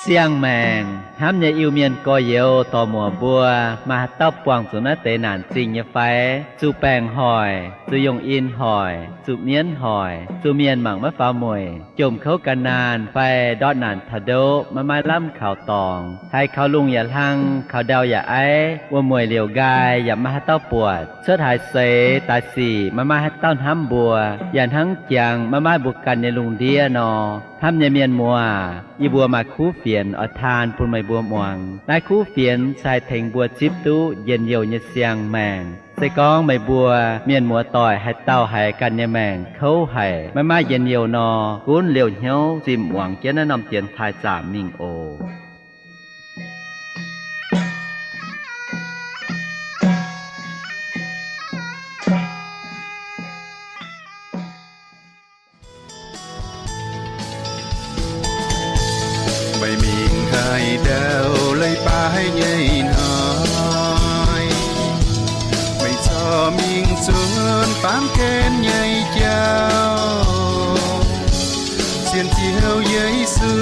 Siang-maengc hnamv nyei Iu-Mienh gorx-youz dorc-muoc mbuo, maaih haaix dauh buangh zuqc naaiv deix naanc zingh nyei fai? Zuqc baengc hoic, zuqc yungh in hoic, zuqc mienv hoic, zuqc mienh mangc maiv faaux mueic, jomc kouv gan naanh fai ndortv naanc taux ndoqv maiv maaih lamh kaux dorngx, haiz kaux lungh yaac hlang, kaux ndau yaac aiv, wuom-mueic liouc nqaai yaac maiv maaih haaix dauh buatc, cuotv haaix seix daaih sic maiv maaih haaix dauh hnamv mbuo, yaac hnangv jangx maiv maaih mbuo ganh nyei lungh ndiev nor. Hnamv nyei mienh muoz, yie mbuo maaih kuv fienx oix taan bun meih mbuo muangx. Naaiv kuv fienx se haih tengx mbuo zipv duqv njien-youh nyei siang-maengc. Se gorngv meih mbuo mienh muoz-doic haaix dauh haiz ganh nyei maengc kouv haic, maiv maaih njien-youh nor, gunv liouh hnyouv zinh muangx jienv naaiv norm dienx taaih zaamc mingh oc. Meih mingh haaix ndau leiz-baaix nyei hnoi, meih corc mingh zuonx baamh gen nyei jauv. Sienx Ziouv Yesu,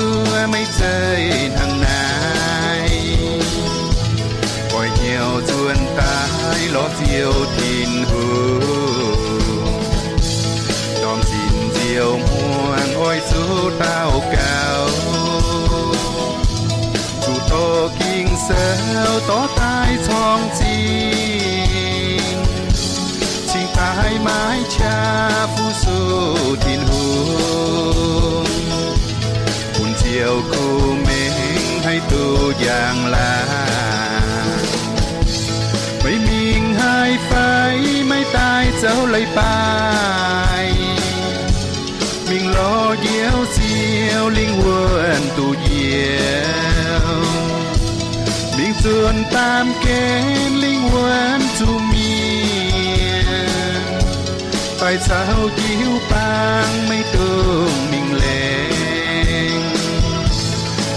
meih zeiz hnangv naaiv, oix hnyouv nzuonx daaih lorz Ziouv Tin-Hungh. Ndorm zinh nziouv hmuangx oix zuqc daux gaux, zuqc dorh Ging-Sou dorh daaih corng zingh, cingx daaih maiv qaqv fu-sux Tin-Hungh, bun Ziouv kuh mengh haih duqv njang-laangc. Meih mingh haaix fai maiv daaih zoux leiz-baaix, mingh lorz njoux Ziouv lingh wuonh duqv njoux, mingh zuonx baamh gen lingh wuonh zuqc mienh, daaih caux jiu-baang maiv dungx mingh laengz,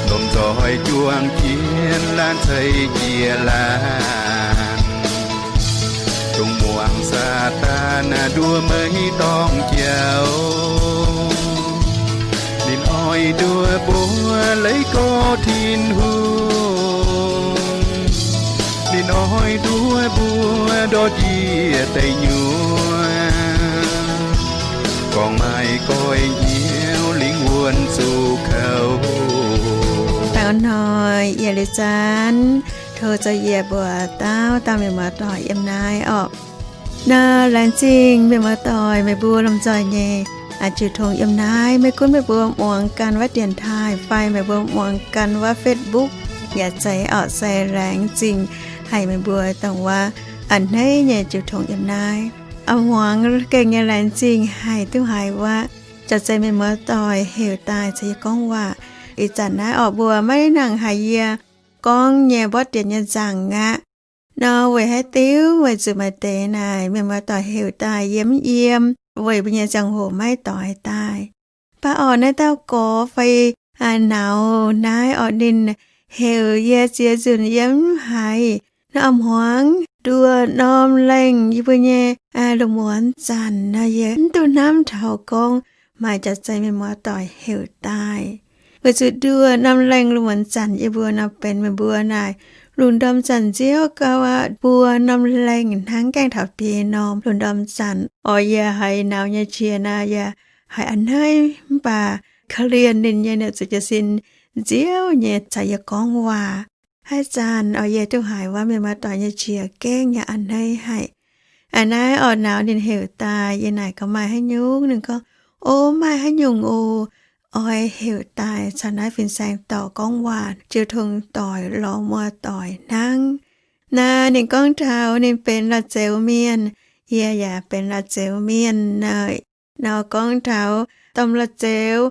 lomh nzoih juang jienv laanh ceix jiex laanh, dongh muangx Saadaan nduov meih dorngc jauv. Ninh oix nduov mbuo leiz gorx Tin-Hungh, ninh oix nduov mbuo ndortv njiec deic nyuoqc, gorngv maaih goiv hnyouv lingh wuonh zuqc kouv. Taux hnoi yietc liuz zanc, tov zoux yiec mbuox dauh dauh mienh muoz-doic yiem naaiv orqc. Nor, laengz zingh mienh muoz-doic meih mbuo lomh nzoih nyei jiu tong yiem naaiv. Maiv gunv meih mbuo muangx gan wuov dienx taaih fai meih mbuo muangx gan wuov Facebook yaac zeiz orqc, se laengz zingh haic meih mbuo dongh wuov a'hneiv nyei jiu tong yiem naaiv. A'hmuangx gengh nyei laengz zingh haic duqv haiz wuov jaax-zei mienh muoz-doic heuc daaih caux yie gorngv waac. Ih zanc naaiv orqc mbuo maiv nangc haiz yie gorngv nyei mborqv dienx nyei nzangc aqv. Nor weic haaix diuc? Weic zuqc maaih deix naaic mienh muoz-doic heuc daaih yie mv yiem, weic mbuo nyei ziangh hoc maiv doix daaih. Baac orqc naaiv dauh gorx fai nauz naaiv orqc ninh heuc yie ziex nzunc yie mv haiz. Nor a'hmuangx nduoh norm lengh yie mbuo nyei lungh muonz zanc nor yie mv duqv hnamv taux gorngv maaih jaax-zei mienh muoz-doic heuc daaih. Weic zuqc nduoh norm lengh lungh muonz zanc yie mbuo nor benx meih mbuo naaic lungh ndorm zanc nziouv gauh aqv, mbuo norm lengh hnangv gaengh taux biei norm lungh ndorm zanc. Orqc yie haiz nauz nyei qiex naaic yie haiz a'hneiv mv baac korv-lienh ninh nyei ninh zuqc jiez sin nziouv nyei caux yie gorngv waac. Haaix zanc orqc yie duqv haiz wuov mienh muoz-doic nyei qiex gengh yaac a'hneiv haic. A'naaiv orqc nauz ninh heuc daaih yie naaic gaax maaih haaix nyungc, ninh gorngv, O, maaih haaix nyungc oc. Oix heuc daaih caux naaiv fin-saeng dorc gorngv waac, jiu tong doic lorz muoz-doic hnangv. Naaiv ninh gorngv taux ninh benx la'zeux mienh, yie yaac benx la'zeux mienh nor. Nor gorngv taux domh la'zeux,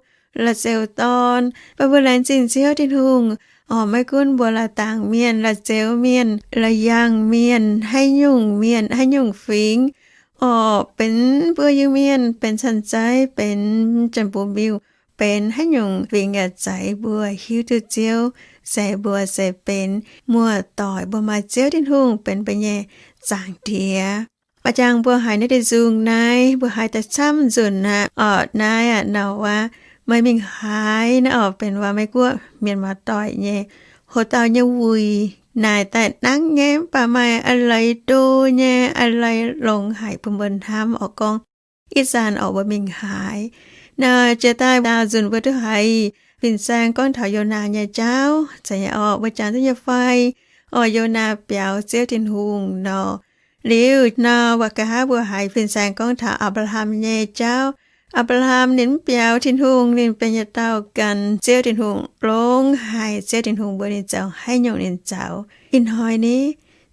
la'zeux dorn, baac mbuo laengz zingh Ziouv Tin-Hungh, orqc maiv gunv mbuo la'dangc mienh, la'zeux mienh, la'yangh mienh, haaix nyungc mienh, haaix nyungc fingx, orqc benx mbuo Iu-Mienh, benx canh zaiv, benx janx-buoz-miuh, benx haaix nyungc fingx yaac zeiz, mbuo hiuv duqv Ziouv se mbuo se benx muoz-doic, mbuo maaih Ziouv Tin-Hungh benx mbuo nyei Zaangc Diex. Baac jangx mbuo haiz naaiv deix nzung naaiv, mbuo haiz daaih camv nzunc aqv. Orqc naaiv aqv nor wuov, Meih mingh haaix naaiv orqc, benx waac Meiv Guoqv mienh muoz-doic nyei, hoc dauh nyei wuic naaic daaih nangv nyei, mv baac maaih a'leiz ndo nyei, a'leiz longx haic bun mbuo hnamv orqc, gorngv ih zanc orqc mbuo mingh haaix. Naaiv jiex daaih daauh nzunc mbuo duqv haiz fin-saeng gorngv taux Yonaa nyei jauv. Zeiz nyei orqc, mbuo jangx duqv nyei fai? Orqc, Yonaa biaux Ziouv Tin-Hungh nor. Liuz nor, mbuo nqa'haav mbuo haiz fin-saeng gorngv taux Apc^laa^ham nyei jauv. Apc^laa^ham ninh mv biaux Tin-Hungh, ninh benx yietc dauh gan Ziouv Tin-Hungh, longx haic Ziouv Tin-Hungh mbuox ninh zoux haaix nyungc ninh zoux. Ih hnoi ni,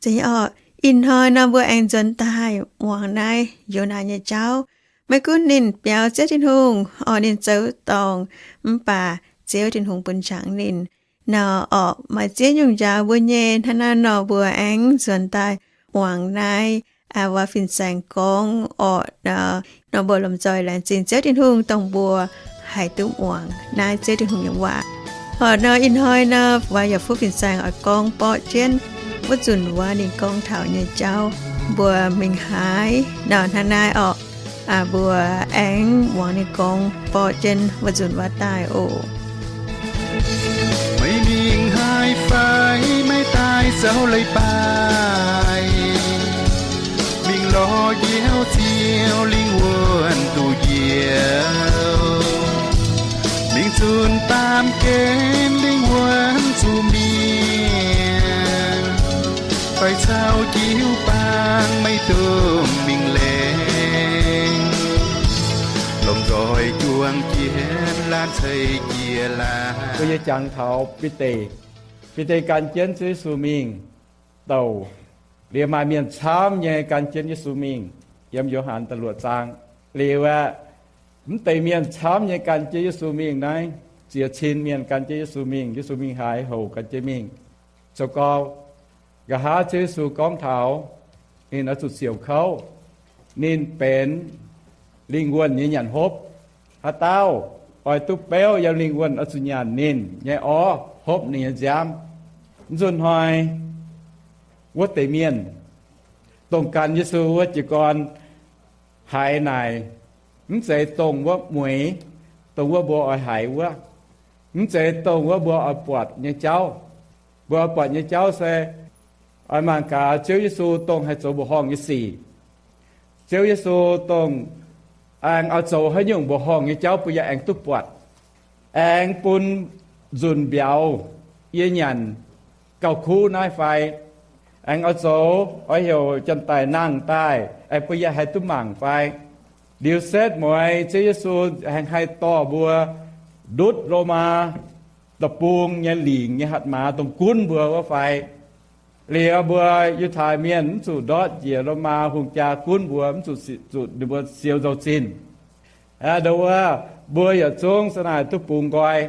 zeiz nyei orqc, ih hnoi nor mbuo aengx nzuonx daaih muangx naaiv Yonaa nyei jauv. Maiv gunv ninh biaux Ziouv Tin-Hungh, orqc, ninh zoux dorngc, mv baac Ziouv Tin-Hungh bun qangx ninh. Nor orqc, maaih ziex nyungc njaaux mbuo nyei. Hnangv naaiv nor mbuo aengx nzuonx daaih muangx naaiv, aa, waac fin-saeng gorngv orqc. Nor mbuo lomh nzoih laengz zingh Ziouv Tin-Hungh dongh mbuo haih duqv muangx naaiv Ziouv Tin-Hungh nyei waac. Orqc, nor ih hnoi nor, waac yaac fuqv fin-saeng oix gorngv borqv jienv wuov nzunc waac ninh gorngv taux nyei jauv. Mbuo mingh haaix nor, hnangv naaiv orqc, aa, mbuo aengx muangx ninh gorngv borqv jienv wuov nzunc waac daaih oc. Meih mingh haaix fai, meih daaih zoux leiz-baaix, mingh lorz njoux Ziouv lingh wuonh duqv njoux, mingh zunh baamh gen lingh wuonh zuqc mienh, fai caux jiu-baang meih dungx mingh lengc, lomh nzoih juangc jienv laanh ceix jiez laangc. Mbuo nyei jangx taux Bide. Bide gan jienv Ziouv Yesu mingh douc. Liuz maaih mienh camv nyei gan jienv Yesu mingh, yiem Yo^han da'luoqc zaang. Liuz aeqv, mv deix mienh camv nyei gan jienv Yesu mingh naaiv, ziex cin mienh gan jienv Yesu mingh. Yesu mingh haaix, houc gan jienv mingh. Zoux gau, nqa'haav Ziouv Yesu gorngv taux ninh oix zuqc siouc kouv, ninh benx lingh wuonh nyei nyanc hopv. Haaix dauh oix duqv beuv yiem lingh wuonh oix zuqc nyanc ninh nyei orv, hopv ninh nyei nziaamv. Mv nzunc hnoi wuov deix mienh, dongh gan Yesu wuov jiez gorn haiz naaic, mv zeiz dongh wuov mueiz, dongh wuov mbuo oix haiz wuov, mv zeiz dongh wuov mbuo oix buatc nyei jauv. Mbuo oix buatc nyei jauv se oix mangc gaax Ziouv Yesu dongh haih zoux mbuoqc horngh nyei sic. Ziouv Yesu dongh aengx oix zoux haaix nyungc mbuoqc horngh nyei jauv bun yie aengx duqv buatc, aengx bun nzunc mbiauz yie nyanc gauh kuv naaiv fai? Aengx oix zoux oix heuc janx-daic nangh daaih aengx bun yie haih duqv mangc fai? Liuz setv mueiz Ziouv Yesu aengx haih dorh mbuo ndutv Lomaa deic-bung nyei lingc nyei hatc maaz dongh gunv mbuo wuov fai? Liuz mbuo Yiutai Mienh mv zuqc ndortv njiec Lomaa hungh jaa gunv mbuo, mv zuqc, zuqc ninh mbuo siou nzou-zinh. Aa, ndo wuov, mbuo yietc zungv se naaic duqv bungx nqoi.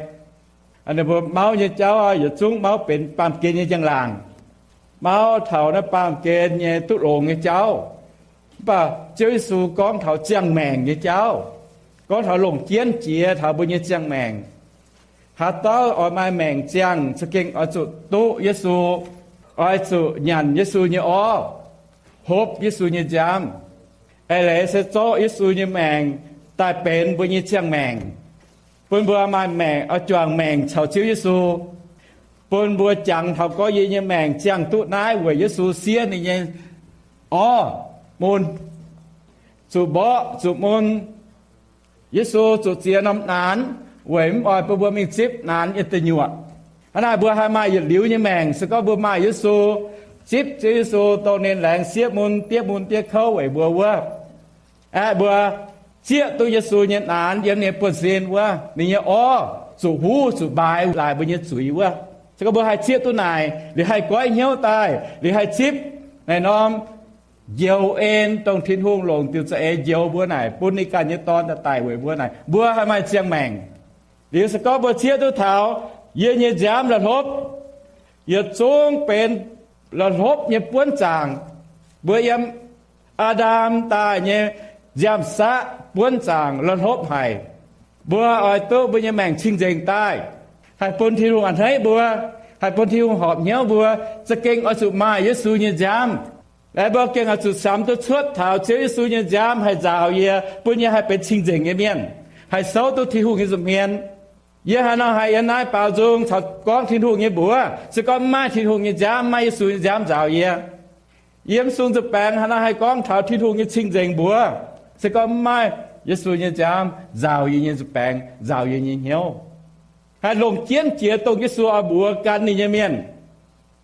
Ninh mbuo mauv nyei jauv yietc zungv mauv benx baamh gen nyei njang-laangc, mauv taux naaiv baamh gen nyei duqv longx nyei jauv. Mv baac Ziouv Yesu gorngv taux ziangh maengc nyei jauv, gorngv taux longc jienv jiex taux mbuo nyei ziangh maengc. Haaix dauh oix maaih maengc ziangh, za'gengh oix zuqc duqv Yesu, oix zuqc nyanc Yesu nyei orv, hopv Yesu nyei nziaamv. Eix leiz se zorqv Yesu nyei maengc daaih benx mbuo nyei ziangh maengc, bun mbuo maaih maengc, oix juangc maengc caux Ziouv Yesu, bun mbuo jangx taux gorngv yie nyei maengc ziangh duqv naaiv weic Yesu siev ninh nyei orv mun, zuqc mborqv zuqc mun. Yesu zuqc ziex norm naanx weic mv oix bun mbuo mingh zipv naanx nyei deic nyuoqc. Hnangv naaic mbuo haih maaih yietc liuz nyei maengc se gorngv mbuo maaih Yesu, zipv Ziouv Yesu dongh ninh laengz sieqv mun, diev mun diev kouv weic mbuo wuov. Aeqv, mbuo zieqv duqv Yesu nyei naanx yiem ninh nyei buonv-sin wuov, ninh nyei orv zuqc huv zuqc mbaaix laaix mbuo nyei zuiz wuov. Se gorngv mbuo haih zieqv duqv naaic, liuz haih goiv hnyouv daaih, liuz haih zipv naaic norm njoux en, dongh Tin-Hungh longc diuc za'eix njoux mbuo naaic, bun ninh ganh nyei Dorn daaih daic weic mbuo naaic, mbuo haih maaih ziangh maengc. Liuz se gorngv mbuo zieqv duqv taux, yie nyei nziaamv la'hlopv, yietc zungv benx la'hlopv nyei buonv zaangc. Mbuo yiem Aa^ndam daaih nyei nziaamv-saqv buonv zaangc la'hlopv haic. Mbuo oix duqv mbuo nyei maengc cing-nzengc daaih, haih bun Tin-Hungh a'hneiv mbuo, haih bun Tin-Hungh horpc hnyouv mbuo, za'gengh oix zuqc maaih Yesu nyei nziaamv. Laengz mbuo gengh oix zuqc samx duqv cuotv taux Ziouv Yesu nyei nziaamv haih nzaaux yie, bun yie haih benx cing-nzengc nyei mienh. haih souv duqv Tin-Hungh nyei nza'hmien. Yie haaix nor haih yiem naaiv baaux nzung caux gorngv Tin-Hungh nyei mbuox, se gorngv mv maaih Tin-Hungh nyei nziaamv, mv maaih Yesu nyei nziaamv nzaaux yie. Yiem sung nzuih baengx haaix nor haih gorngv taux Tin-Hungh nyei cing-nzengc mbuox, se gorngv mv maaih Yesu nyei nziaamv nzaaux yie nyei nzuih baengx, nzaaux yie nyei hnyouv. Haih longc jienv jiex dongh Yesu oix mbuox gan ninh nyei mienh,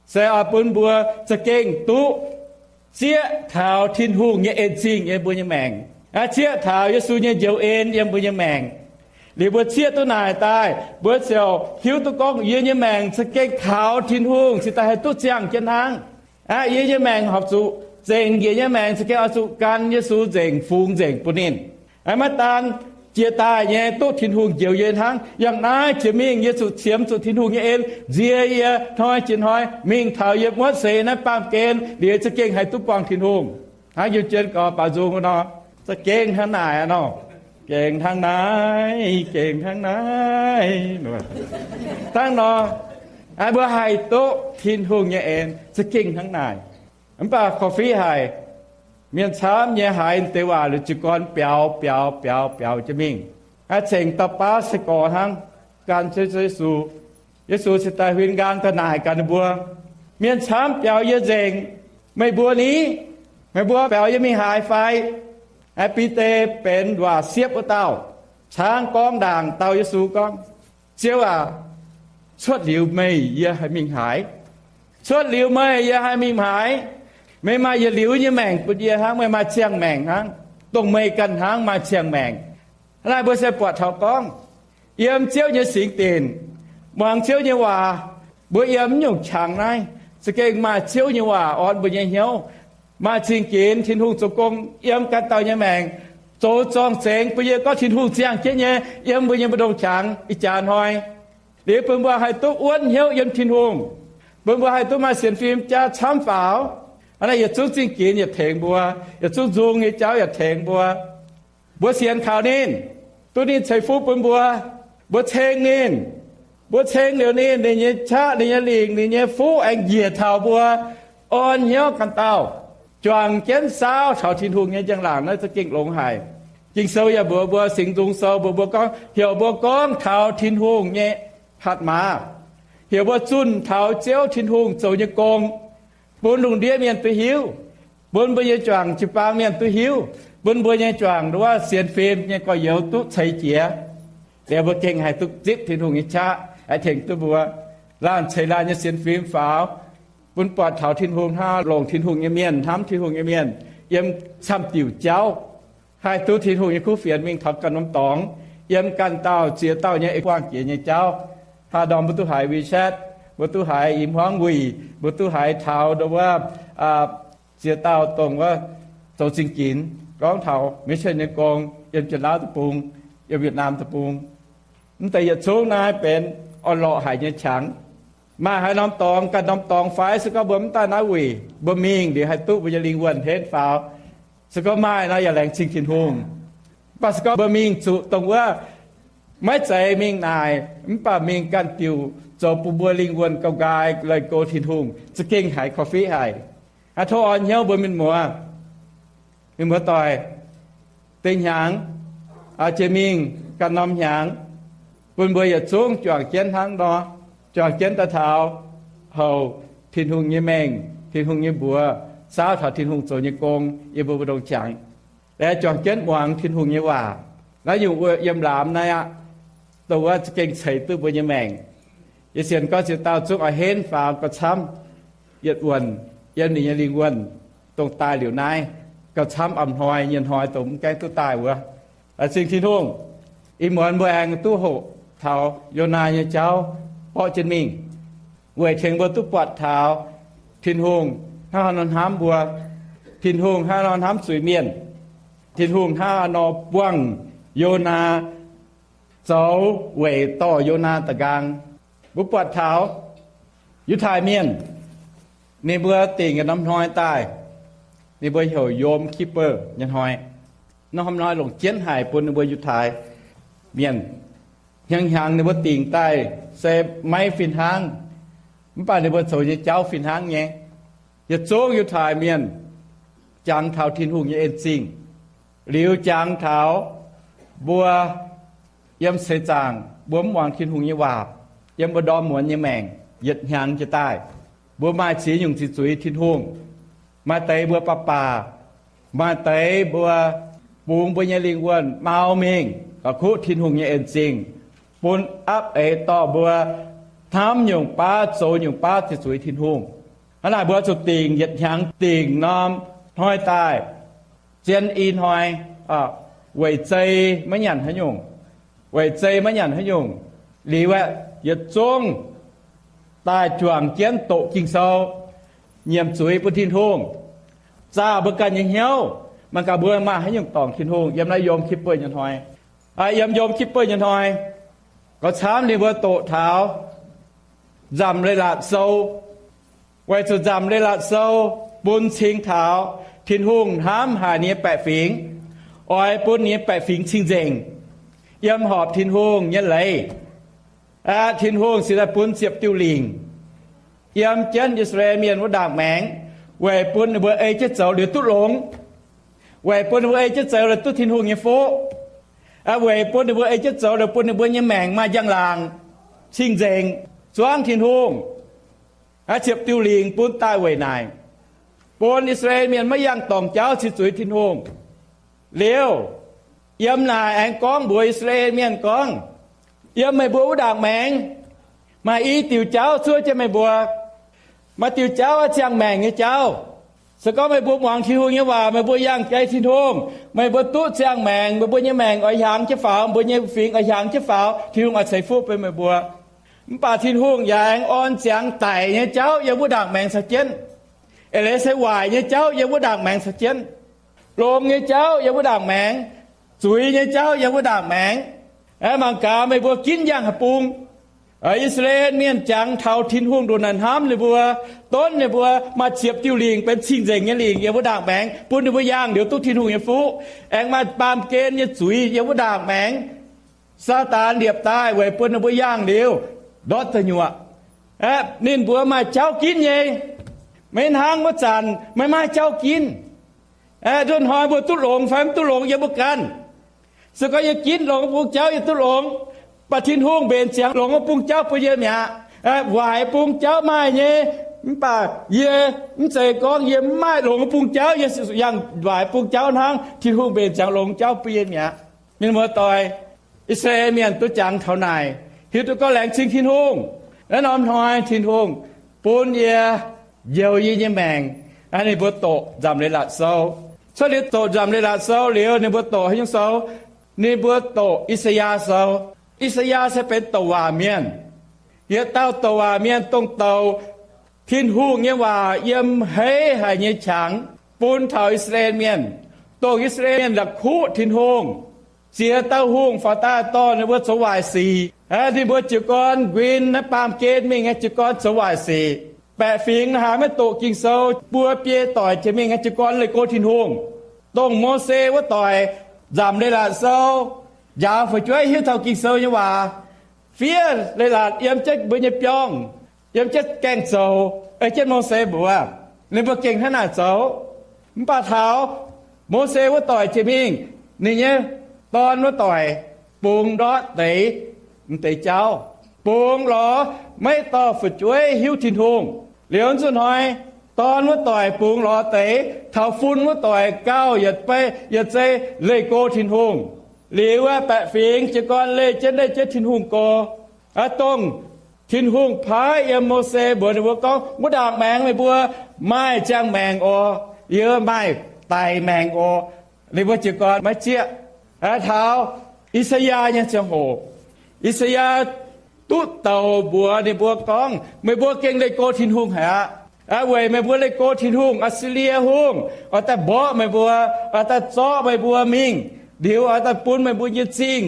se oix bun mbuo za'gengh duqv zieqv taux Tin-Hungh nyei en-zingh yiem mbuo nyei maengc, zieqv taux Yesu nyei njoux en yiem mbuo nyei maengc. Liuz mbuo zieqv duqv naaic daaih, mbuo ziouc hiuv duqv gorngv yie nyei maengc za'gengh kaux Tin-Hungh cingx daaih haih duqv ziangh jienv hnangv. Aqv, yie nyei maengc horpc zuqc nzengc, yie nyei maengc za'gengh oix zuqc gan Yesu nzengc, fungx nzengc bun ninh. Aqv, maiv daan jiex daaih nyei duqv Tin-Hungh njoux yie hnangv, yangh naaiv jiex mingh yie zuqc qiemx zuqc Tin-Hungh nyei en nziex yie hnoi jiex hnoi mingh taux yie muotv seix naaiv baamh gen liuz za'gengh haih duqv buangh Tin-Hungh. Hnangv yie jienv gorx baaux nzung nor, za'gengh hnangv naaic nor, gengh hnangv naaiv, gengh hnangv naaiv. Hnangv nor, mbuo haih duqv Tin-Hungh nyei en za'gengh hnangv naaic. Mv baac korv-fiqv haic, mienh camv nyei haiz deix waac liuz jiez gorn biaux, biaux, biaux, biaux jienv mingh. Aqv, cingx dauh baav sai-gorx hnangv, gan Ziouv Yesu. Yesu cingx daaih huin nqaang daaih naaic gaax ninh mbuo, mienh camv biaux yie nzengc, meih mbuo ni? Meih mbuo biaux yie mingh haaix fai? Aqv, Bide benx waac siepv wuov dauh, caangv gorngv ndaangc dau Yesu gorngv, Ziouv aac, cuotv liuz meih yie haih mingh haaix? Cuotv liuz meih yie haih mingh haaix? Meih maaih yietc liuz nyei maengc bun yie hnangv, meih maaih ziangh maengc hnangv, dongh meih ganh hnangv maaih ziangh maengc. Hnangv naaic mbuo se buatc taux gorngv, yiem Ziouv nyei singx dinc, muangx Ziouv nyei waac, mbuo yiem mv nyungc qangx naaiv za'gengh maaih Ziouv nyei waac orn mbuo nyei hnyouv, maaih zingh ginx Tin-Hungh zoux gong yiem ganh dauh nyei maengc, zoux zorng-zengx bun yie gorngv Tin-Hungh ziangh jienv nyei yiem mbuo nyei mbu'ndongx qangx ih jaax hnoi. Liuz bun mbuo haih duqv wuonv hnyouv yiem Tin-Hungh, bun mbuo haih duqv maaih sienx fim jaa camv faaux. Hnangv naaic yietc zungv zingh ginx yaac tengx mbuo, yietc zungv nzung nyei jauv yaac tengx mbuo. Mbuo sienx kaux ninh, duqv ninh ceix fuqv bun mbuo. Mbuo ceng ninh. Mbuo ceng liuz ninh, ninh nyei qaqv, ninh nyei lingc, ninh nyei fuqv aengx njiec taux mbuo orn hnyouv ganh dauh, juangc jienv saauv taux Tin-Hungh nyei njang-laangc naaiv za'gengh longx haic. Ging-Sou yaac mbuox mbuo, Singx Nzung Sou mbuox mbuo gorngv, heuc mbuo gorngv taux Tin-Hungh nyei hatc maaz, heuc mbuo zunh taux Ziouv Tin-Hungh zoux nyei gong, bun lungh ndiev mienh duqv hiuv, bun mbuo nyei juangc jiu-baang mienh duqv hiuv, bun mbuo nyei juangc nduov sienx fim nyei gorx-youz duqv ceix jiez. Liuz mbuo gengh haih duqv zipv Tin-Hungh nyei qaqv, haih tengx duqv mbuo laanh ceix laanh nyei sienx fim faaux, bun buatc taux Tin-Hungh hnangv longc Tin-Hungh nyei mienh, hnamv Tin-Hungh nyei mienh, yiem camv diuc jauv haih duqv Tin-Hungh nyei kuv fienx mingh taux ganh norm dorngx, yiem ganh dauh ziex dauh nyei ei buangh jiex nyei jauv. Haaix norm mbuo duqv haiz WeChat, mbuo duqv haiz i hmuangv wuic, mbuo duqv haiz taux nduov wuov ziex dauh dongh wuov zoux zingh ginx gorngv taux mission nyei gong yiem Janx-Laauv Deic-Bung, yiem Yietc-Naamh Deic-Bung. Mv deix yietc zungv naaiv benx orn-lorqc haic nyei qangx. Maaih haaix norm dorngx, ganh norm dorngx fai se gorngv mbuo mv daaih naaiv wuic, mbuo mingh liuz haih duqv mbuo nyei lingh wuonh henv faaux. Se gorngv maaih nor yaac laengz zingh Tin-Hungh. Mv baac se gorngv mbuo mingh zuqc dongh wuov maiv zeiz mingh naaic, mv baac mingh ganh diuc zoux bun mbuo lingh wuonh gauh nqaai leih go Tin-Hungh, za'gengh haiz korv-fiqv haic. Aa, tov orn hnyouv mbuo mienh muoz, mienh muoz-doic, deix hnyangx, jiex mingh ganh norm hnyangx, bun mbuo yietc zungv juangc jienv hnangv nor, juangc jienv daaih taux houc Tin-Hungh nyei mengh, Tin-Hungh nyei mbuox, saauv taux Tin-Hungh zoux nyei gong yiem mbuo mbu'ndongx qangx. Laaix juangc jienv muangx Tin-Hungh nyei waac. Naaiv nyungc wuov yiem laamz naaiv aqv, dongh wuov za'gengh ceix duqv mbuo nyei maengc. Yie sienx gorngv ziex dauh zungv oix henv faaux gauh camv yietc wuonh yiem ninh nyei lingh wuonh, dongh daaih liuz naaiv gauh camv a'hnoi nyei hnoi dongh mv gaengh duqv daaih wuov. Laengz zingh Tin-Hungh, ih muonz mbuo aengx duqv hoqc taux Yonaa nyei jauv borqv jienv mingh, weic tengx mbuo duqv buatc taux Tin-Hungh hnangv haaix nor hnamv mbuo, Tin-Hungh hnangv haaix nor hnamv zuiz-mienh, Tin-Hungh hnangv haaix nor buangh Yonaa zoux weic dorh Yonaa da'nqaang. Mbuo buatc taux Yiutai Mienh, ninh mbuo dingc yietc norm hnoi daaih, ninh mbuo heuc Yom Kippur nyei hnoi. Norm hnoi longc jienv haic bun ninh mbuo Yiutai Mienh. Hnyangx-hnyangx ninh mbuo dingc daaih se maiv fih hnangv, mv baac ninh mbuo zoux nyei jauv fih hnangv nyei. Yietc zungv Yiutai Mienh jangx taux Tin-Hungh nyei en-zingh, liuz jangx taux mbuo Yiem seix zaangc mbuo mv muangx Tin-Hungh nyei waac, yiem mbuo ndorm muonz nyei maengc yietc hnyangx jiez daaih, mbuo maaih ziex nyungc ziqc zuiz Tin-Hungh. Maaih deix mbuo baac baac, maaih deix mbuo bungx mbuo nyei lingh wuonh mau mingh, la'kuqv Tin-Hungh nyei en zingh bun apv eix dorh mbuo hnamv nyungc baav zoux nyungc baav ziqc zuiz Tin-Hungh. Hnangv naaic mbuo zuqc dingc yietc hnyangx dingc norm hnoi daaih, zien i hnoi, weic zei maiv nyanc haaix nyungc, weic zei maiv nyanc haaix nyungc. Liuz aeqv, yietc zungv daaih juangc jienv doqc Ging-Sou, nyiemc zuiz bun Tin-Hungh, zaah mbuo ganh nyei hnyouv. Mangc gaax mbuo maaih haaix nyungc dorngc Tin-Hungh yiem naaiv Yom Kippur nyei hnoi. Yiem Yom Kippur nyei hnoi, gorngv camv ninh mbuo doqc taux Nzamc Leiz-Latc Sou, weic zuqc Nzamc Leiz-Latc Sou bun cing taux Tin-Hungh hnamv haic ninh nyei baeqc fingx, oix bun ninh nyei baeqc fingx cing-nzengc, yiem horpc Tin-Hungh nyei leiz. Aqv, Tin-Hungh cingx daaih bun ziepc diuh lingc yiem jienv I^saa^laa^en Mienh wuov ndaangc maengx, weic bun ninh mbuo ei jienv zoux liuz duqv longx, weic bun ninh mbuo ei jienv zoux liuz duqv Tin-Hungh nyei fuqv, weic bun ninh mbuo ei jienv zoux liuz bun ninh mbuo nyei maengc maaih njang-laangc, cing-nzengc, zuangv Tin-Hungh. Aqv, ziepc diuh lingc bun daaih weic naaic, bun I^saa^laa^en Mienh maiv yangh dorngc jauv cing zuiz Tin-Hungh. Liuz, yiem naaic aengx gorngv mbuox I^saa^laa^en Mienh gorngv, yiem meih mbuo wuov ndaangc maengx maaih i diuc jauv zuov jienv meih mbuo. Maaih diuh jauv ziangh maengc nyei jauv. Se gorngv meih mbuo muangx Tin-Hungh nyei waac, meih mbuo yangh jai Tin-Hungh, meih mbuo duqv ziangh maengc, meih mbuo nyei maengc oix hiaangx jienv faaux, mbuo nyei fingx oix hiaangx jienv faaux, Tin-Hungh oix ceix fuqv bun meih mbuo. Mv baac Tin-Hungh yaac aengx orn ziangx daic nyei jauv yiem wuov ndaangc maengx caux jienv. Eix leiz se waaic nyei jauv yiem wuov ndaangc maengx caux jienv. Longx nyei jauv yiem wuov ndaangc maengx, zuiz nyei jauv yiem wuov ndaangc maengx. Mangc gaax meih mbuo ginv yangh haaix bung. I^saa^laa^en Mienh jangx taux Tin-Hungh ndongc naaic hnamv ninh mbuo, donv ninh mbuo, maaih ziepc diuh lingc benx cing-nzengc nyei lingc yiem wuov ndaangc maengx bun ninh mbuo yangh liuz duqv Tin-Hungh nyei fuqv. Aengx maaih baamh gen nyei zuiz yiem wuov ndaangc maengx. Saadaan liepc daaih weic bun ninh mbuo yangh liuz ndortv da'nyuoqc. Aeqv, ninh mbuo maaih jauv ginv nyei. Maiv hnangv wuov zanc maiv maaih jauv ginv. Aeqv, nzunc hnoi mbuo duqv longx fai mv duqv longx yiem mbuo ganh. Se gorngv yie ginv longx bung jauv yie duqv longx, mv baac Tin-Hungh mbenc ziangx longx bung jauv bun yie mi'aqv. Waaic bung jauv maaih nyei, mv baac yie, mv zeiz gorngv yie mv maaih longx bung jauv, yie yangh waaic bung jauv hnangv, Tin-Hungh mbenc ziangx longx jauv bun yie mi'aqv. Mienh muoz-doic, I^saa^laa^en Mienh duqv jangx taux naaic, hiuv duqv gorngv laengz zingh Tin-Hungh. Naaiv norm hnoi Tin-Hungh bun yie njoux yie nyei maengc. Ninh mbuo doqc Nzamc Leiz-Latc Sou. Cuotv liuz doqc Nzamc Leiz-Latc Sou liuz, ninh mbuo doqc haaix nyungc sou? Ninh mbuo doqc I^saa^yaa Sou. I^saa^yaa se benx douc waac mienh. Yietc dauh douc waac mienh dongh douc Tin-Hungh nyei waac yiem hei haic nyei qangx bun taux I^saa^laa^en Mienh, dongh I^saa^laa^en Mienh la'kuqv Tin-Hungh. Ziex dauh hungh faaux daaih dorh ninh mbuo zoux waaic sic. Ninh mbuo jiez gorn nquin naaiv baamh gen mingh nyei, jiez gorn zoux waaic sic. Baeqc fingx haiz maiv doqc Ging-Sou, buo biei doic jiex mingh nyei, jiez gorn leih go Tin-Hungh. Dongh Mose wuov doic, Nzamc Leiz-Latc Sou, njaaux fu'jueiv hiuv taux Ging-Sou nyei waac, fiev leiz-latc yiem jienv mbuo nyei biorngh, yiem jienv gaengh zoux, ei jienv Mose mbuox ninh mbuo gengh hnangv naaic zoux. Mv baac taux Mose wuov doic jiex mingh, ninh nyei dorn wuov doic bungx ndortv deix, m'deix jauv, bungx lorz maiv dorh fu'jueiv hiuv Tin-Hungh. Liuz nzunc hnoi, dorn wuov doic bungx lorz deix taux fun wuov doic gauh yietc bei yietc zei leih go Tin-Hungh. Liuz aeqv, baeqc fingx jiez gorn leih jienv, leih jienv Tin-Hungh go. Aa, dongh Tin-Hungh paaiv yiem Mose mbuox ninh mbuo gorngv, wuov ndaangc maengx meih mbuo maaih ziangh maengc oc, yie maaih daic maengc oc. Ninh mbuo jiez gorn maiv zieqv. Aa, taux I^saa^yaa nyei ziangh hoc, I^saa^yaa duqv douc mbuox ninh mbuo gorngv, meih mbuo gengh leih go Tin-Hungh haic aqv. Aa, weic meih mbuo leih go Tin-Hungh, Aa^si^lie Hungh oix daaih mborqv meih mbuo, oix daaih zorqv meih mbuo mingh, liuz oix daaih bun meih mbuo nyei zingh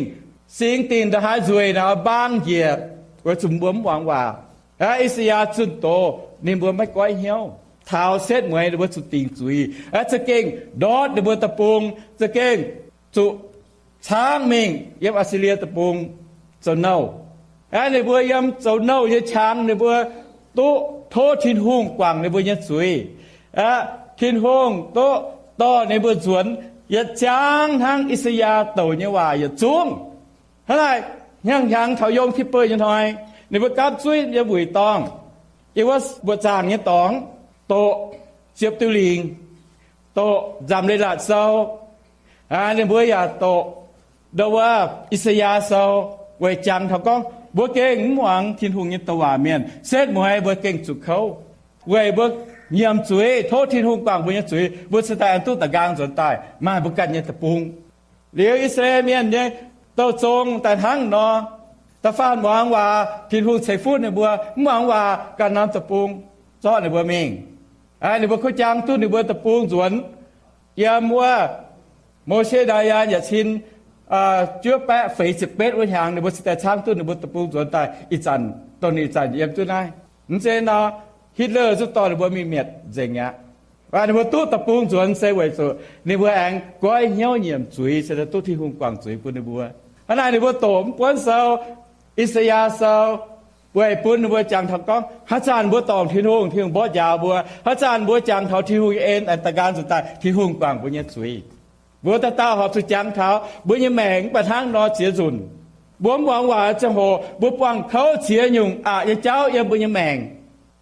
singx dinc ndongc haaix nzueic naaic oix mbaang njiec, weic zuqc mbuo mv muangx waac. Aa, I^saa^yaa zunh doz, ninh mbuo maiv goiv hnyouv. Taux setv mueiz ninh mbuo zuqc dingc zuiz. Aa, za'gengh ndortv ninh mbuo deic-bung, za'gengh zuqc caangv mingh yiem Aa^si^lie Deic-Bung zoux nouh. Aa, ninh mbuo yiem zoux nouh nyei qangx ninh mbuo duqv tov Tin-Hungh guangc ninh mbuo nyei zuiz. Aa, Tin-Hungh duqv dorh ninh mbuo nzuonx yietc jangv hnangv I^saa^yaa douc nyei waac yietc zungv. Hnangv naaic, hnyangx-hnyangx taux Yom Kippur nyei hnoi, ninh mbuo gapv zuiv yiem wuic dorngh, yiem wuov mbuoqc zaangc nyei dorngx, doqc ziepc diuh lingc, doqc Nzamc Leiz-Latc Sou. Ninh mbuo yaac doqc ndo wuov I^saa^yaa Sou, weic jangx taux gorngv mbuo gengh mv muangx Tin-Hungh nyei douc waac mienh, setv mueiz mbuo gengh zuqc kouv. Weic mbuo nyiemc zuiz, tov Tin-Hungh guangc mbuo nyei zuiz, mbuo cingx daaih aengx duqv da'nqaang nzuonx daaih maaih mbuo ganh nyei deic-bung. Liuz I^saa^laa^en Mienh nyei douh zong daaih hnangv nor, da'faanh muangx waac, Tin-Hungh ceix fuqv ninh mbuo, mv muangx waac, ganh norm deic-bung zorqv ninh mbuo mingh. Ninh mbuo kuv jangx duqv ninh mbuo deic-bung nzuonx. Yiem wuov Mose Ndaayaan yaac cin juov baeqv feix ziepc betv wuov hnyangx, ninh mbuo cingx daaih caangv duqv ninh mbuo deic-bung nzuonx daaih ih zanc, dongh ninh ih zanc yiem duqv naaiv. Mv zeiz nor, Hitler zungv dorh ninh mbuo mingh mietc nzengc aqv. Waac ninh mbuo duqv deic-bung nzuonx se weic zuqc ninh mbuo aengx goiv hnyouv nyiemc zuiz, se duqv Tin-Hungh guangc zuiz bun ninh mbuo. Hnangv naaic ninh mbuo doqc mv buonv sou, I^saa^yaa Sou, weic bun ninh mbuo jangx taux gorngv haaix zanc mbuo dorngc Tin-Hungh, Tin-Hungh mborqv njaaux mbuo. Haaix zanc mbuo jangx taux Tin-Hungh nyei en, aengx da'nqaang nzuonx daaih, Tin-Hungh guangc mbuo nyei zuiz. Mbuo dauh dauh horpc zuqc jangx taux mbuo nyei maengc mv baac hnangv nor ziex nzunc. Mbuo mv muangx waac ziangh hoc mbuo buangh kouv ziex nyungc aqc nyei jauv yiem mbuo nyei maengc.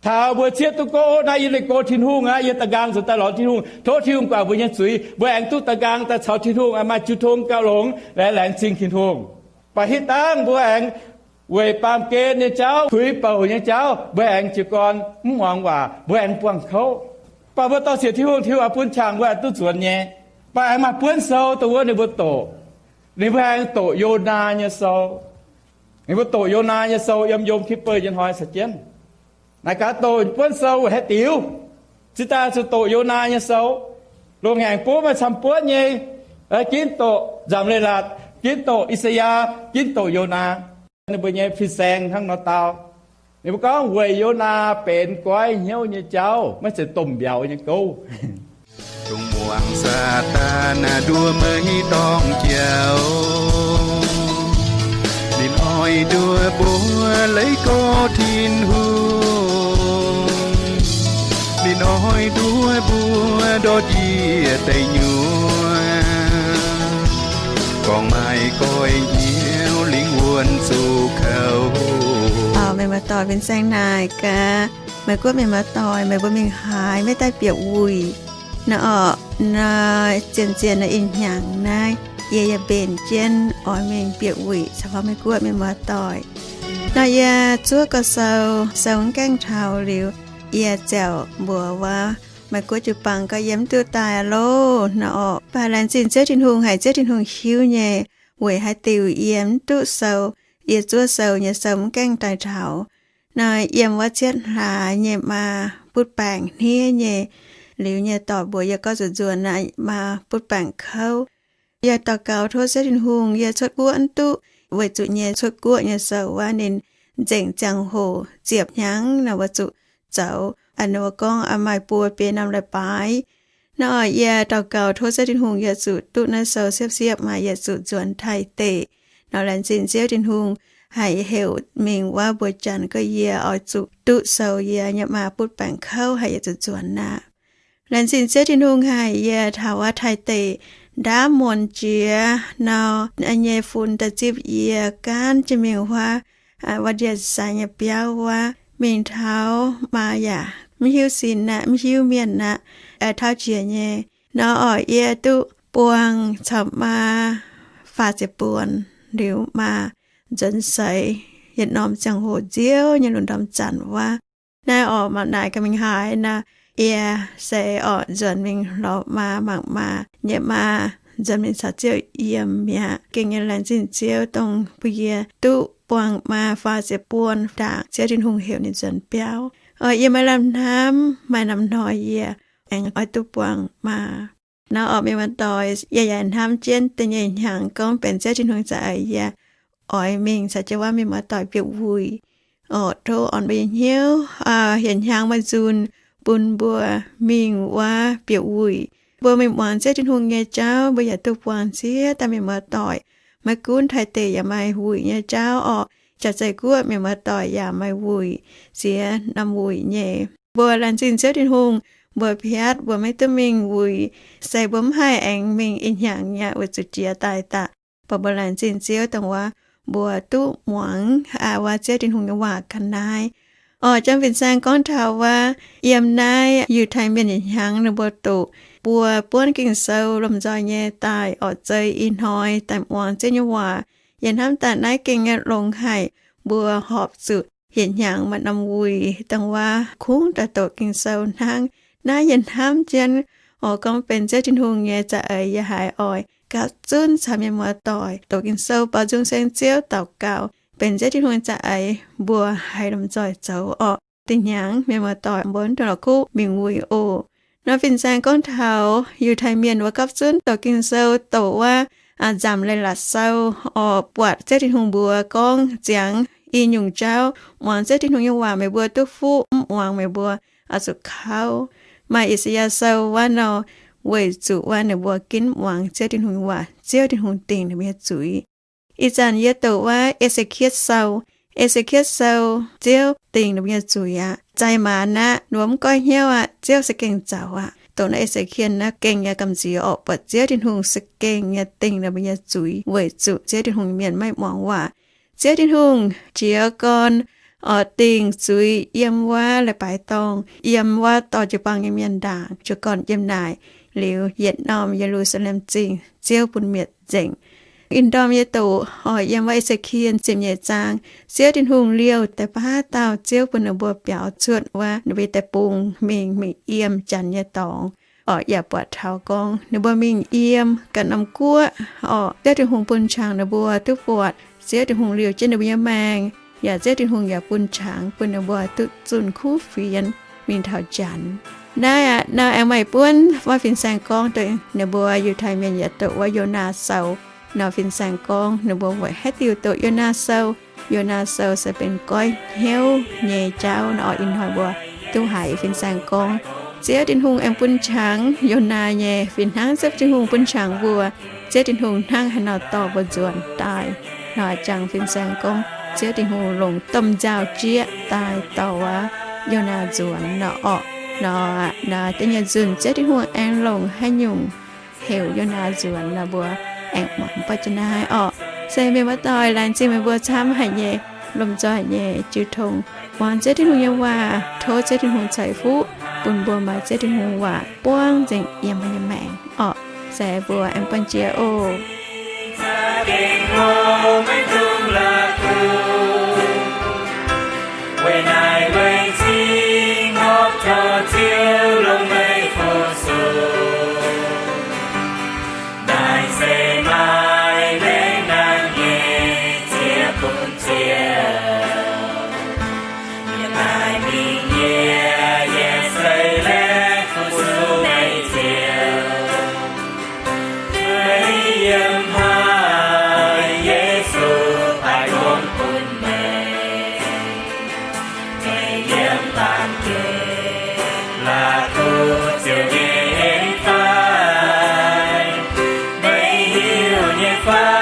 Taux mbuo cietv duqv gorngv, Ov, naaiv yie leih go Tin-Hungh aqv, yie da'nqaang nzuonx daaih lorz Tin-Hungh, tov Tin-Hungh guangc mbuo nyei zuiz, mbuo aengx duqv da'nqaang daaih caux Tin-Hungh maaih jiu tong gauh longx, laengz zingh Tin-Hungh. Mv baac hitv dangh mbuo aengx weic baamh gen nyei jauv, tuix bouc nyei jauv, mbuo aengx jiez gorn mv muangx waac, mbuo aengx buangh kouv. Mv baac mbuo dorh sienx Tin-Hungh, Tin-Hungh oix bun qangx mbuo aengx duqv nzuonx nyei. Mv baac aengx maaih buonv sou dongh wuov ninh mbuo doqc. Ninh mbuo aengx doqc Yonaa nyei sou. Ninh mbuo doqc Yonaa nyei sou yiem Yom Kippur nyei hnoi caux jienv. Naaic gaax doqc buonv sou weic haaix diuc? Cingx daaih zuqc doqc Yonaa nyei sou. Loz-ngaengc buov maaih camv-buonv nyei, ginv doqc Nzamc Leiz-Latc, ginv doqc I^saa^yaa, ginv doqc Yonaa. Ninh mbuo nyei fin-saeng hnangv nor dau. Ninh mbuo gorngv weic Yonaa benx goiv hnyouv nyei jauv, maiv zeiz domh mbiauz nyei gouv. Dongh muangx Saadaan nduov maiv dorngc jauv, ninh oix nduov mbuo leiz gorx Tin-Hungh. Ninh oix nduov mbuo ndortv yie deic nyuoqc, gorngv maaih goiv-hnyouv lingh wuonh zuqc kouv. Mienh muoz-doic, fin-saeng naaic gaax, Meiv Guoqv mienh muoz-doic, meih mbuo mingh haaix maiv daaih bieqc wuic. Naaiv orqc, naaiv zien-zien naaiv ih hnyangx naaiv, yie yaac mbenc jienv oix mingh bieqc wuic caux Meiv Guoqv mienh muoz-doic. Naaiv yie zuov gau sou, sou mv gaengh taux liuz, yie ziouc mbuox wuov Meiv Guoqv jiu-baang gorngv yie mv duqv daaih loh naaiv orqc. Mv baac laengz zingh Ziouv Tin-Hungh haic, Ziouv Tin-Hungh hiuv nyei, weic haaix diuc yie mv duqv sou, yie zuov sou nyei sou mv gaengh daaih taux. Naaiv yiem wuov cietv hlaax nyei maa butv baengc hniev nyei, liuz nyei dorc mbuox yie gorngv zuqc nzuonx naaiv maa butv baengc kouv. Yie daux gaux tov Ziouv Tin-Hungh yie cuotv guoqv mv duqv, weic zuqc nyei cuotv guoqv nyei sou wuov ninh nzengc ziangh hoc ziepc hnyangx naaiv wuov zuqc zoux, a'nor gorngv maaih buo biei norm leiz-baaix. Naaiv orqc, yie daux gaux tov Ziouv Tin-Hungh yie zuqc duqv naaiv sou siepv-siepv maah, yie zuqc nzuonx Taiv deic. Nor laengz zingh Ziouv Tin-Hungh haih heuc mingh wuov mbuo janx gorngv yie oix zuqc duqv sou yie nyei maa butv baengc kouv haih yie zuqc nzuonx aqv. Laengz zingh Ziouv Tin-Hungh haic, yie taux wuov Taiv deic ndaamv muonz jiex nor, nyei fun daaih zipv yie gaanv jienv mingh wuov, wuov ndie-sai nyei biauv wuov, mingh taux maa yaac mv hiuv sin aqv, mv hiuv mienh aqv, tauv jiex nyei. Nor orqc, yie duqv buangh caux maa faah ziepc buonc liuz maa nzuonx seix yietc norm ziangh hoc nziouv nyei lungh ndorm zanc wuov. Naaiv orqc, mangc naaic gaax mingh haaix nor, yie se orqc nzuonx mingh lorz maa mangc maa nyei maa, nzuonx mingh caux Ziouv yiem mi'aqv. Gengh nyei laengz zingh Ziouv dongh bun yie duqv buangh maa faah ziepc buonc ndaangc Ziouv Tin-Hungh heuc ninh nzuonx biauv. Orqc, yie maiv lamh hnamv maaih norm hnoi yie aengx oix duqv buangh maa. Nor orqc, mienh muoz-doic, yie yaac hnamv jienv da'nyeic hnyangx gorngv benx Ziouv Tin-Hungh za'eix yie oix mingh caux jienv wuov mienh muoz-doic bieqc wuic. Orqc, tov orn mbuo nyei hnyouv, hieh hnyangx maaih nzunc bun mbuo mingh wuov bieqc wuic. Mbuo mingh muangx Ziouv Tin-Hungh nyei jauv, mbuo yaac duqv buangh ziex dauh mienh muoz-doic. Maiv gunv Taiv deic yaac maaih wuic nyei jauv orqc, Jaav-Zeiv Guoqv mienh muoz-doic yaac maaih wuic, ziex norm wuic nyei. Mbuo laengz zingh Ziouv Tin-Hungh, mbuo piatv mbuo maiv duqv mingh wuic, se mbuo mv haih aengx mingh ih hnyangx nyei weic zuqc jiex daaih daaih. Mv baac mbuo laengz zingh Ziouv dongh wuov mbuo duqv muangx wuov Ziouv Tin-Hungh nyei waac ga'naaiv. Orqc, janx fin-saeng gorngv taux wuov, yiem naaiv Yiutai Mienh nyei hnyangx ninh mbuo doqc buo buonv Ging-Sou lomh nzoih nyei daaih orqc, zei ih hnoi daaih muangx Ziouv nyei waac. Yie hnamv daaih naaiv gengh nyei longx haic, mbuo horpc zuqc hietc hnyangx maaih norm wuic dongh wuov kungx daaih doqc Ging-Sou hnangv. Naaiv yie hnamv jienv oix gorngv benx Ziouv Tin-Hungh nyei za'eix, yie haiz oix gapv zunv caux mienh muoz-doic doqc Ging-Sou baaux nzung saeng Ziouv, daux gaux benx Ziouv Tin-Hungh nyei za'eix, mbuo haiz lomh nzoih zoux orqc. Dinh hnyangx mienh muoz-doic mbuo mv dungx la'kuqv mingh wuic oc. Nor fin-saeng gorngv taux Yiutai Mienh wuov gapv zunv doqc Ging-Sou, doqc wuov Nzamc Leiz-Latc Sou orqc, buatc Ziouv Tin-Hungh mbuox gorngv, ziangx i nyungc jauv, muangx Ziouv Tin-Hungh nyei waac meih mbuo duqv fuqv, mv muangx meih mbuo oix zuqc kauv. Maaih I^saa^yaa Sou wuov nor, weic zuqc wuov ninh mbuo ginv muangx Ziouv Tin-Hungh nyei waac, Ziouv Tin-Hungh dingc ninh mbuo nyei zuiz. Ih zanc yie doqc wuov E^se^kie Sou. E^se^kie Sou, Ziouv dingc ninh mbuo nyei zuiz aqv. Zai maanz aqv, ninh mbuo mv goiv hnyouv aqv, Ziouv se gengh zaux aqv. Doqc naaiv E^se^kie naaiv gengh nyei gamh nziex orqc, buatc Ziouv Tin-Hungh se gengh nyei dingc ninh mbuo nyei zuiz weic zuqc Ziouv Tin-Hungh mienh maiv muangx waac. Ziouv Tin-Hungh jiez gorn oix dingc zuiz yiem wuov leiz-baaix dorngh, yiem wuov dorh jiu-baang nyei mienh ndaangc, jiez gorn yiem naaic liuz yietc norm Ye^lu^saa^lem Zingh Ziouv bun mietc nzengc. Ih ndorm yie doqc oix yiem wuov E^se^kie ziepc nyeic zaang, Ziouv Tin-Hungh liouh deix baav dauh Ziouv bun ninh mbuo biaux cuotv wuov ninh mbuo nyei deic-bung mingh, mingh yiem janx nyei dorngx. Orqc, yaac buatc taux gorngv ninh mbuo mingh yiem ganh norm guoqv. Orqc, Ziouv Tin-Hungh bun qangx ninh mbuo duqv buatc. Ziouv Tin-Hungh liouh jienv ninh mbuo nyei maengc, yaac Ziouv Tin-Hungh yaac bun qangx bun ninh mbuo duqv zunh kuv fienx mingh taux janx. Naaiv aqv, nor aengx maaih buonv wuov fin-saeng gorngv deix ninh mbuo Yiutai Mienh yaac doqc wuov Yonaa Sou. Nor fin-saeng gorngv ninh mbuo weic haaix diuc doqc Yonaa Sou. Yonaa Sou se benx goiv hnyouv nyei jauv nor. Orqc, ih hnoi mbuo duqv haiz fin-saeng gorngv Ziouv Tin-Hungh aengx bun qangx Yonaa nyei. Fih hnangv Ziouv Tin-Hungh bun qangx mbuo, Ziouv Tin-Hungh hnangv haaix nor dorh mbuo nzuonx daaih. Nor jangx fin-saeng gorngv Ziouv Tin-Hungh longc domh nziaaux-jieqv daaih dorh wuov Yonaa nzuonx nor. Orqc, nor, nor da'nyeic nzunc Ziouv Tin-Hungh aengx longc haaix nyungc heuc Yonaa nzuonx nor, mbuo aengx muangx buatc jienv naaiv orqc. Se mienh muoz-doic, laengz zingh meih mbuo camv haic nyei, lomh nzoih nyei jiu tong muangx Ziouv Tin-Hungh nyei waac. Tov Ziouv Tin-Hungh ceix fuqv bun mbuo maaih Ziouv Tin-Hungh waac buangv nzengc yiem mbuo nyei maengc orqc. Se mbuo aengx buangh jiex oc. Weic naaic weic-zingh hopv taux Ziouv longx meih fu-sux. Naaiv se maaih leiz-natc nyei ziex bun Ziouv. Yiem naaic mingh yie, yie se leiz fu-sux meih Ziouv. Meih yiem haaix, Yesu, paaiv gorngv bun meih. Meih yiem baamh gen, la'kuqv Ziouv nyei en fai? Meih hiuv nyei fai?